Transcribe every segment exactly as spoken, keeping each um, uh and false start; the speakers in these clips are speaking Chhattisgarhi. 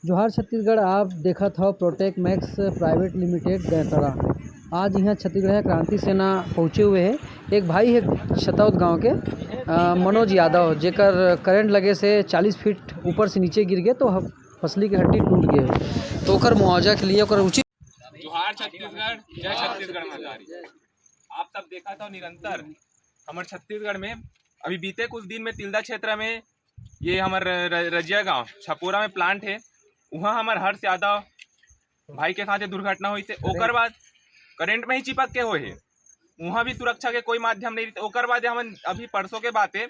जोहार छत्तीसगढ़, आप देखत हव प्रोटेक मैक्स प्राइवेट लिमिटेड गैतरा। आज इहाँ छत्तीसगढ़ क्रांति सेना पहुँचे हुए हे। एक भाई हे छतौद गांव के, अ, मनोज यादव, जेकर करंट लगे से चालीस फीट ऊपर से नीचे गिर गए, तो ह-, पसली के हड्डी टूट गए, तो ओकर मुआवजा के लिए ओकर उचित जोहार छत्तीसगढ़, जय छत्तीसगढ़ महतारी। आप सब देखत हव निरंतर हमर छत्तीसगढ़ में अभी बीते कुछ दिन में तिल्दा क्षेत्र में ये हमर र-, रजिया गांव छपोरा में प्लांट हे, उहाँ हमर हर्ष यादव भाई के साथ ये दुर्घटना होइस हे। ओकर बाद करंट में ही चिपक के होए हे, उहाँ भी सुरक्षा के कोई माध्यम नहीं रहिस। ओकर बाद हमन अभी परसों के बात हे,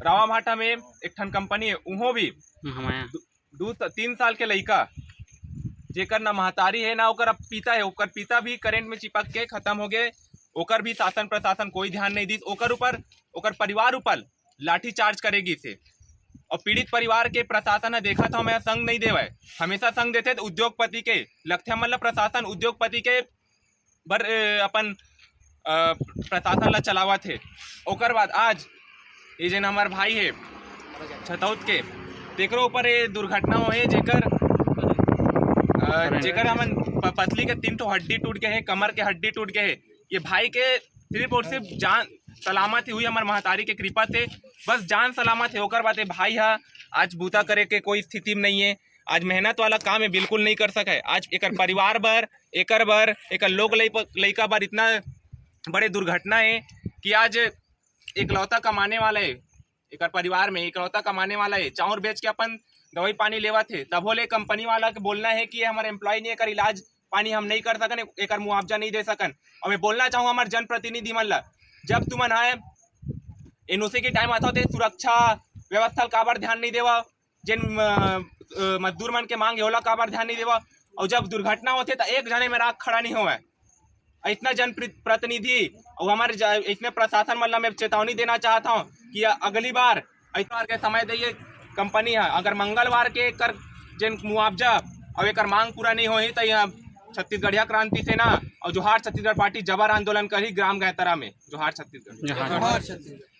रावाभाटा में एक ठन कंपनी हे, उहों भी हम्म, हमारे यहाँ। दू, दू स-, तीन साल के लइका, जेकर ना महतारी हे ना ओकर अब पिता हे, ओकर पिता भी करंट में चिपक के खत्म हो गए। ओकर भी शासन प्रशासन कोई ध्यान नहीं दिस। ओकर ऊपर, ओकर परिवार ऊपर लाठी चार्ज करे गिस हे। और पीड़ित परिवार के प्रशासन ह, देखत हव, मैं संग नहीं देवय, हमेशा संग देथे तो उद्योगपति के लगथे। मतलब प्रशासन उद्योगपति के बर, ए, अपन, अ, प्रशासन ला चलावत हे। ओकर बाद आज ये जेन हमर भाई हे छतौत के, तेकरो ऊपर ये दुर्घटना होए, जेकर, अ, जेकर हमन प-, पसली के तीन ठो हड्डी टूट गए हे, कमर के हड्डी टूट गए हे। ये भाई के सिर्फ और सिर्फ जान सलामत ही हुई, हमर महतारी के कृपा से बस जान सलामत हे। ओकर बाद ये भाई ह आज बूता करे के कोई स्थिति में नहीं है, आज मेहनत वाला काम ये बिल्कुल नहीं कर सके। आज एकर परिवार बर, एकर बर, एकर लोग लइप-, लइका बर इतना बड़े दुर्घटना हे कि आज इकलौता कमाने वाला हे, एकर परिवार में इकलौता कमाने वाला हे, चाउर बेच के अपन दवाई पानी लेवत हे, तभो ले कंपनी वाला के बोलना हे कि ये हमर एम्प्लॉय नहीं, एकर इलाज पानी हम नहीं कर सकन, एकर मुआवजा नहीं दे सकन। और मैं बोलना चाहूँ हमर जनप्रतिनिधि मन ला, जब तुमन ह एनओसी के टाइम आथव ते सुरक्षा व्यवस्था ल काबर ध्यान नहीं देवा, जेन, अ, अ, मजदूर मन के मांग हे ओला काबर ध्यान नहीं देवा, और जब दुर्घटना होथे त एक जने में राख खड़ा नहीं होवय। इतना जन प्र-, प्रतिनिधि और हमारे ज-, इसमें प्रशासन मतलब मैं चेतावनी देना चाहता हूँ कि अगली बार इतवार के समय दइए कंपनी ह, अगर मंगलवार के कर जेन मुआवजा और एकर मांग पूरा नहीं होही तो यह छत्तीसगढ़िया क्रांति सेना और जोहार छत्तीसगढ़ पार्टी जबर आंदोलन करही ग्राम गैतरा में। जोहार छत्तीसगढ़। जोहार। जोहार छत्तीसगढ़।